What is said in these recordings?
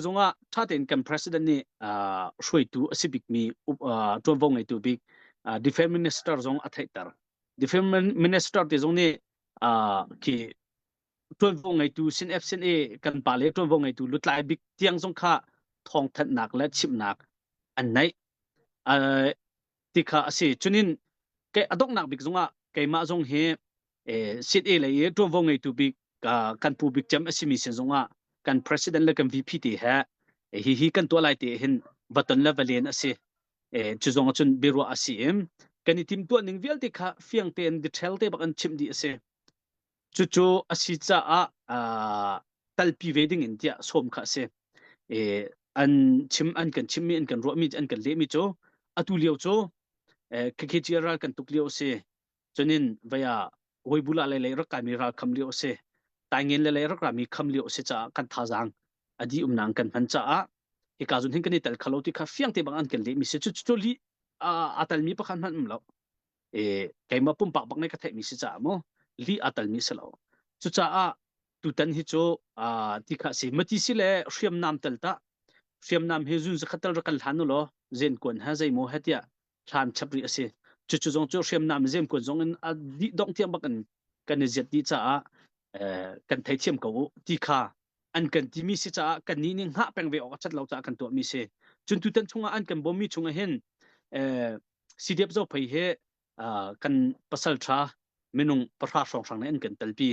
Zongah ṭha tein kan president nih hruaitu a si bikmi ṭuanvo ngeitu bik defense minister zong a theihter. Defense minister te zong nih khi ṭuanvo ngeitu sin F sin A kan pa le ṭuanvo ngeitu lutlai bik tiang zong kha thawngthanhnak le chimhnak an neih. Ti kha a si. Cunin ke a donghnak bik zongah keimah zong hi sit e lei i ṭuanvo ngeitu bik kan pu bik cem a simi sin zongah kan president le kan VP te he hi hi kan tuah lai te hin va ton le va len a si. Cu zong cun biaruah a si i kan i timtuah ning vialte kha fiang tein detail te bak an chimh dih a si. Cucu a si caah talpi ve ding in tiah sawm kha a si. An chim an kan chimmi an kan ruahmi an kan lehmi cu atu lio cu KKG ral kan tuk lio a si. Cunin vei ah Weibula lei lei rak kaimi ral kham lio a si. Taingen le lei rak rami kham lio a si caah kan thazaang a dih umnak kan hman caah hika zun hin kan i tel khalo ti kha fiang te bang an kan lehmi si. Cu cu li a talmi pakhat hmanh um lo. E keimah pumpak bak nih ka theihmi si caah mu li a talmi si lo. Cucaah tutan hi cu ti kha si mati si le hriamnam tel ta hriamnam hi zun zakhat tel rak kan hlan u law zen kuan ha zeimaw he tiah hlan chap rih a si. Cucu zong cu hriamnam zemkuan zong in a dih dongh tiang bak in kan i ziat dih caah kan theithiam ko u ti kha an kan timi si caah kan nih nih hngah peng ve awk a ṭhat lo caah kan tuahmi si. Cun tutan chungah an kan bawmmi chungah hin CDF Zophei hi kan pasal ṭha minung pahra hrawnghrang nih an kan telpi.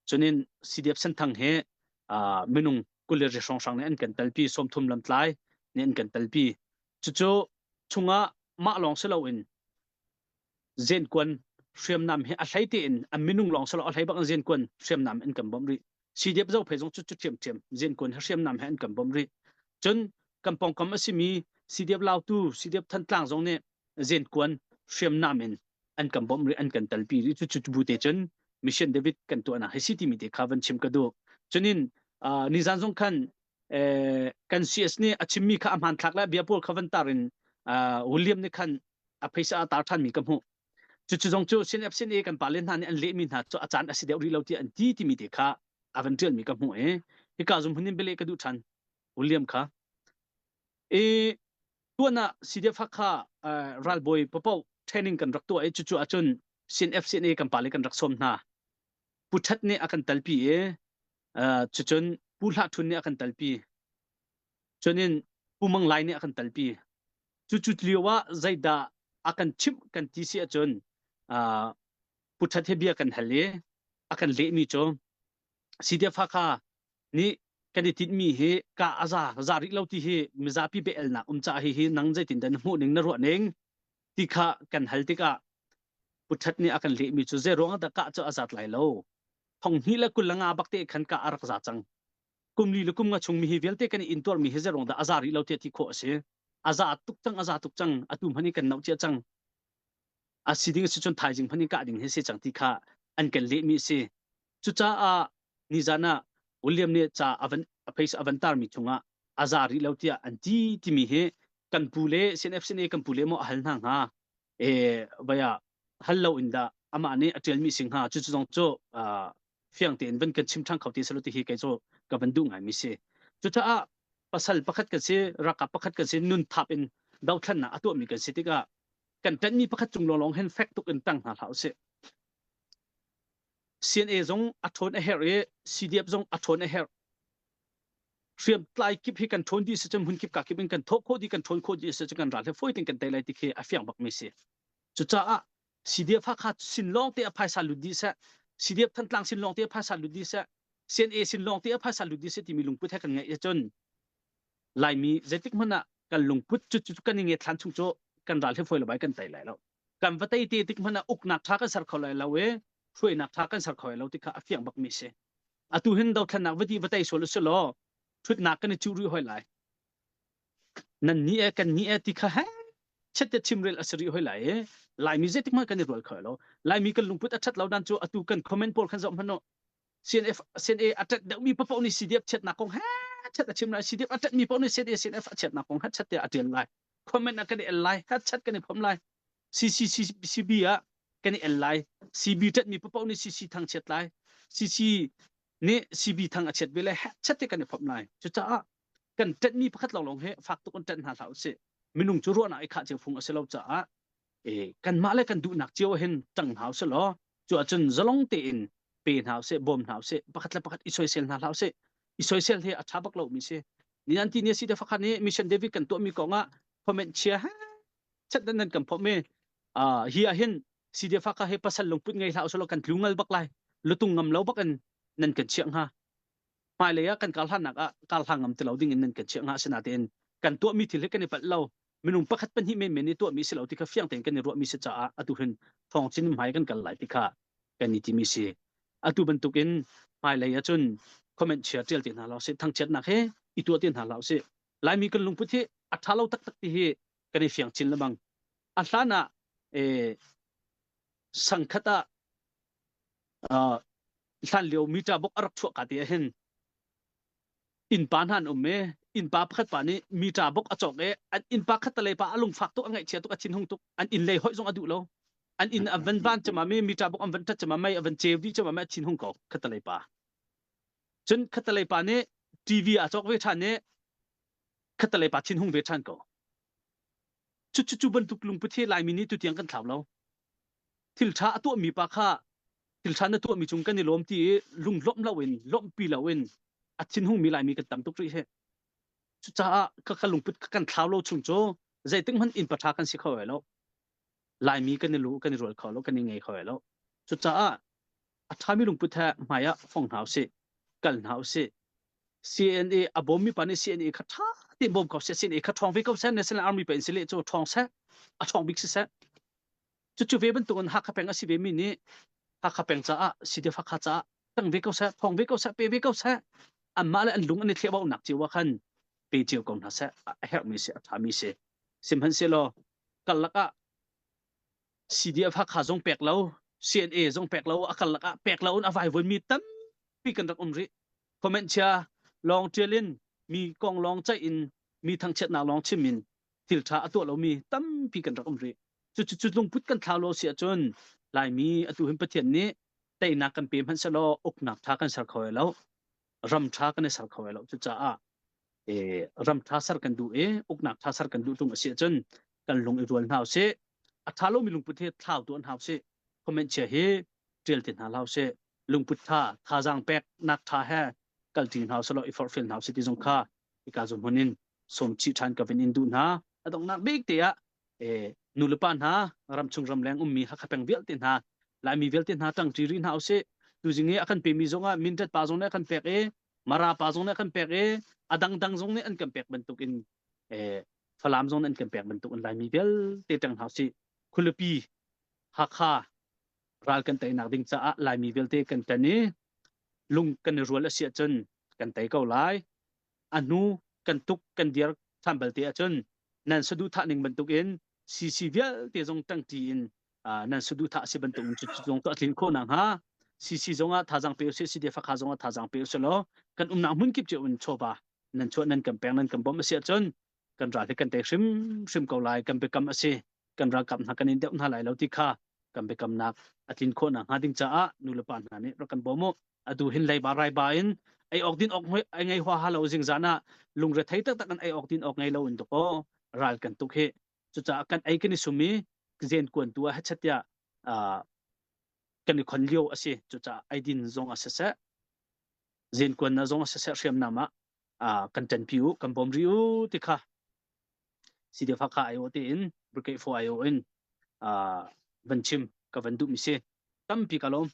Cunin CDF Senthang hi minung 20 ri hrawnghrang nih an kan telpi, 30 lamtlai nih an kan telpi. Cucu chungah mah lawng si loin zenkuan hriamnam hi a hlei tein a minung lawng si lo a hlei bak in zenkuan hriamnam an kan bawmh rih. CDF Zophei zong cu cu ṭhiamṭhiam zenkuan hi hriamnam he an kan bawmh rih. Cun kan pawngkam a simi CDF Lautu, CDF Thantlang zong nih zenkuan hriamnam in an kan bawmh rih, an kan telpi rih. Cu cu bu te cun Mission David kan tuahnak hi si timi te kha van chim ka duh. Cunin nizan zong khan kan CS nih a chimmi kha a hmanthlak le bia pawl kha van tar in William nih khan a phaisa a tar ṭhanmi ka hmuh. Cucu zong cu CNF CNA kan pale hna nih an lehmi hna cu a caan a si deuh rih lo tiah an ti timi te kha a van ṭialmi ka hmuh i hika zum hun in bialeh ka duh ṭhan William kha. I tuan ah CDF Hakha ralbawi papoh training kan rak tuah i cucu ahcun CNF CNA kan pale kan rak sawm hna. Pu Ṭhat nih a kan talpi i cucun Pu Hlah Ṭhun nih a kan talpi. Cunin Pu Mang Lai nih a kan talpi. Cucu lio ah zeidah a kan chimh kan ti si ahcun Pu Ṭhat he bia kan hal i a kan lehmi cu CDF Hakha nih kan i tinhmi hi ka a za za rih lo ti hi mizapi bia-elnak um caah hihi nang zeitin dah na hmuh ning na ruah ning ti kha kan hal tikah Pu Ṭhat nih a kan lehmi cu zei ruangah dah kah cu a zat lai lo. Thong hnih le 25 bak te khan kah a rak za cang. Kum li le kum nga chung mi hi vialte kan i intuarmi hi zei ruang dah a za rih lo tiah ti khawh a si. A za tuk cang, a za tuk cang. Atu hmanh hi kan noh cia cang. A si ding a si cun thaizing hmanh in kah ding hi si cang ti kha an kan lehmi a si. Cucaah nizan ah William nih ca a van a face a van tarmi chungah a za rih lo tiah an ti timi hi kan pu le CNF CNA kan pu le maw a hal hna hnga e vaya hal lo in dah amah nih a ṭialmi si hnga cucu zong cu fiang tein van kan chim ṭhan kho ti selo ti hi kei cu ka van duh ngaimi si cucaah pasal pakhat kan si ralkap pakhat kan si nun thap in dothlannak a tuahmi kan si tikah kan ṭanhmi pakhat cung lawnglawng hin fek tuk in tang hna hlah usih CNA zong a ṭhawn a herh i CDF zong a ṭhawn a herh hriamtlai kip hi kan ṭhawn dih si cun hmun kip ka kip in kan thawh khawh dih kan ṭhawn khawh dih si cun kan ral he fawi tein kan tei lai ti khi a fiang bakmi si cucaah CDF Hakha sin lawng te a phaisa lut dih seh CDF Thantlang sin lawng te a phaisa lut dih seh CNA sin lawng te a phaisa lut dih seh timi lungput he kan ngeih ahcun Laimi zeitik hmanh ah kan lungput cu cu kan i nget thlan chung cu kan ral he fawi lo bai kan tei lai lo kan va tei te tik hmanh ah uknak ṭha kan ser kho lai lo i hruainak ṭha kan ser kho lai lo ti kha a fiang bakmi si atu hin dothlennak va di va tei sual usih law ṭhutnak kan i cuh rih hoi lai nan ni e kan ni e ti kha he chet te chimrel a si rih hoi lai i Laimi zeitik hmanh kan i rual kho lo Laimi kan lungput a ṭhat lo dan cu atu kan comment pawl khan zoh hmanh u CNF CNA a ṭat deuhmi paoh nih CDF chiatnak kong he chat a chim lai CDF a ṭatmi paoh nih CNA CNF a chiatnak kong he chat te a ṭial lai comment ah kan i el lai he chat kan i phom lai CCCB ah kan i el lai CB ṭatmi paoh nih CC thang chiat lai CC nih CB thang a chiat ve lai he chat te kan i phom lai cucaah. Kan ṭenhmi pakhat lawnglawng hi fak tuk in ṭenh hna hlah usih. Minung cu ruahnak i khah cio phung a si lo caah e, kanmah le kan duhnak cio hin ṭang hna usih law cu ahcun zalong tein pe hna usih, bawm hna usih, pakhat le pakhat i soisel hna hlah usih. I soisel hi a ṭha bak lomi si. Ni an ti ni si te fakhat nih Mission David kan tuahmi kong ah comment chia he chat nan kan phomh i hi ah hin CDF ka he pasal lungput ngei hlah usih law kan tlu ngal bak lai. Lutung ngam lo bak in nan kan chiah hnga. Hmailei ah kan kar hlannak ah kar hlang ngam ti lo ding in nan kan chiah hnga asinain kan tuahmi thil hi kan i palh lo. Minung pakhat pahnih menmen nih tuahmi si lo ti kha fiang tein kan i ruahmi si caah atu hin thawng chin hmai kan kal lai ti kha kan i timi si. Atu bantukin hmailei ahcun comment chia ṭial ti hna lo sih, thangchiatnak he i tuah ti hna lo sih. Laimi kan lungput hi a ṭha lo taktak ti hi kan i fiang chin lengmang. A hlan ah eh, sangkhat ah uh, hlan lio meter bok a rak chuah ka ti ah hin innpa hna an um i innpa pakhat pa nih meter bok a cawk i an innpa khattalei pa a lungfak tuk a ngaihchia tuk a thinhung tuk an inn lei hoih zong a duh lo an inn a van van cema mi meter bok an van ṭhat cema mei a van ceu dih cema mi a thinhung ko khattalei pa cun khattalei pa nih TV a cawk ve ṭhan i khattalei pa thinhung ve ṭhan ko cu cu cu bantuk lungput hi Laimi nih tutiang kan thlau lo thil ṭha a tuahmi pa kha thil ṭha na tuahmi cung kan i lawm ti i lunglawmh loin lawmhpi loin a thinhungmi Laimi kan tam tuk rih hi. Cucaah ka ka lungput kan thlau lo chung cu zeitik hmanh innpa ṭha kan si kho lai lo. Laimi kan i lu kan i rual kho lo kan i ngei kho lai lo. Cucaah a ṭhami lungput he hmai ah fong hna usih, kal hna usih. CNA a bawmmi pa nih CNA kha ṭha tein bawm ko seh, CNA kha ṭhawng ve ko seh, National Army pa in si leh cu ṭhawng seh, a ṭhawng bik si seh. Cucu ve bantukin Hakha peng a si vemi nih Hakha peng caah CDF Hakha caah tang ve ko seh, thawng ve ko seh, pe ve ko seh. Anmah le an lung an i thlehbaunak cio ah khan pe cio ko hna seh. A herhmi si, a ṭhami si. Sihmanhsehlaw karlak ah CDF Hakha zong pek lo, CNA zong pek lo, a karlak ah pek lo in a vaivuanmi tampi kan rak um rih. Comment chia lawng ṭial in mi kong lawng ceih in mi thangchiatnak lawng chim in thil ṭha a tuah lomi tampi kan rak um rih. Cu cu lungput kan thlau lo si ahcun Laimi atu hin Pathian nih teinak kan pe hmanh sehlaw uknak ṭha kan ser kho lo. Ram ṭha kan i ser kho lo. Cucaah eh, ram ṭha ser kan duh i uknak ṭha ser kan duh ṭung a si ahcun kan lung i rual hna usih. A ṭha lomi lungput hi thlau tuah hna usih. Comment chia hi ṭial ti hna hlah usih. Lungput ṭha, thazaang peknak ṭha he kalṭi hna usih law i forhfial hna usih ti zong kha hika hmun in sawm chih ṭhan ka vin in duh hna. A donghnak bik te ah nu le pa hna ramchung ramleng ummi Hakha peng vialte hna Laimi vialte hna ṭangṭi rih hna usih. Tuzing i a kan pemi zong ah Mindat pa zong nih a kan pek i Mara pa zong nih a kan pek i a dangdang zong nih an kan pek bantukin Falam zong nih an kan pek bantukin Laimi vialte ṭang hna usih. Khualipi Hakha ral kan teinak ding caah Laimi vialte kan ṭan i lung kan i rual a si ahcun kan tei ko lai. A hnu kan tuk kan dir ṭhan balte ahcun nan saduhthah ning bantukin CC vialte zong ṭangṭi in nan saduhthah a si bantukin cu zong cu a tlin khawh nakhnga CC zong ah thazaang pe usih CDF Hakha zong ah thazaang pe usih law kan umnak hmun kip cio in chawva nan chuah nan kan pek nan kan bawmh a si ahcun kan ral hi kan tei hrimhrim ko lai kan biakam a si kan ralkap hna kan in deuh hna lai lo ti kha kan biakamnak a tlin khawh nakhnga ding caah nulepa hna nih rak kan bawm u atu hin leiba raiba in ei awk din awk ai ngei hua ha lo zingzan ah lungre thei taktak an ei awk din awk ngei lo in tuk aw ral kan tuk hi cucaah kan ei kan i sum i zen kuan tu ah hechatia kan i khon lio a si cucaah eidin zong a siseh zen kuan na zong a siseh hriamnam ah kan ṭanpi u kan bawm ri u ti kha CDF Hakha IO tein Brigade 4 IO in van chim ka van duh mi si tampi ka lawm.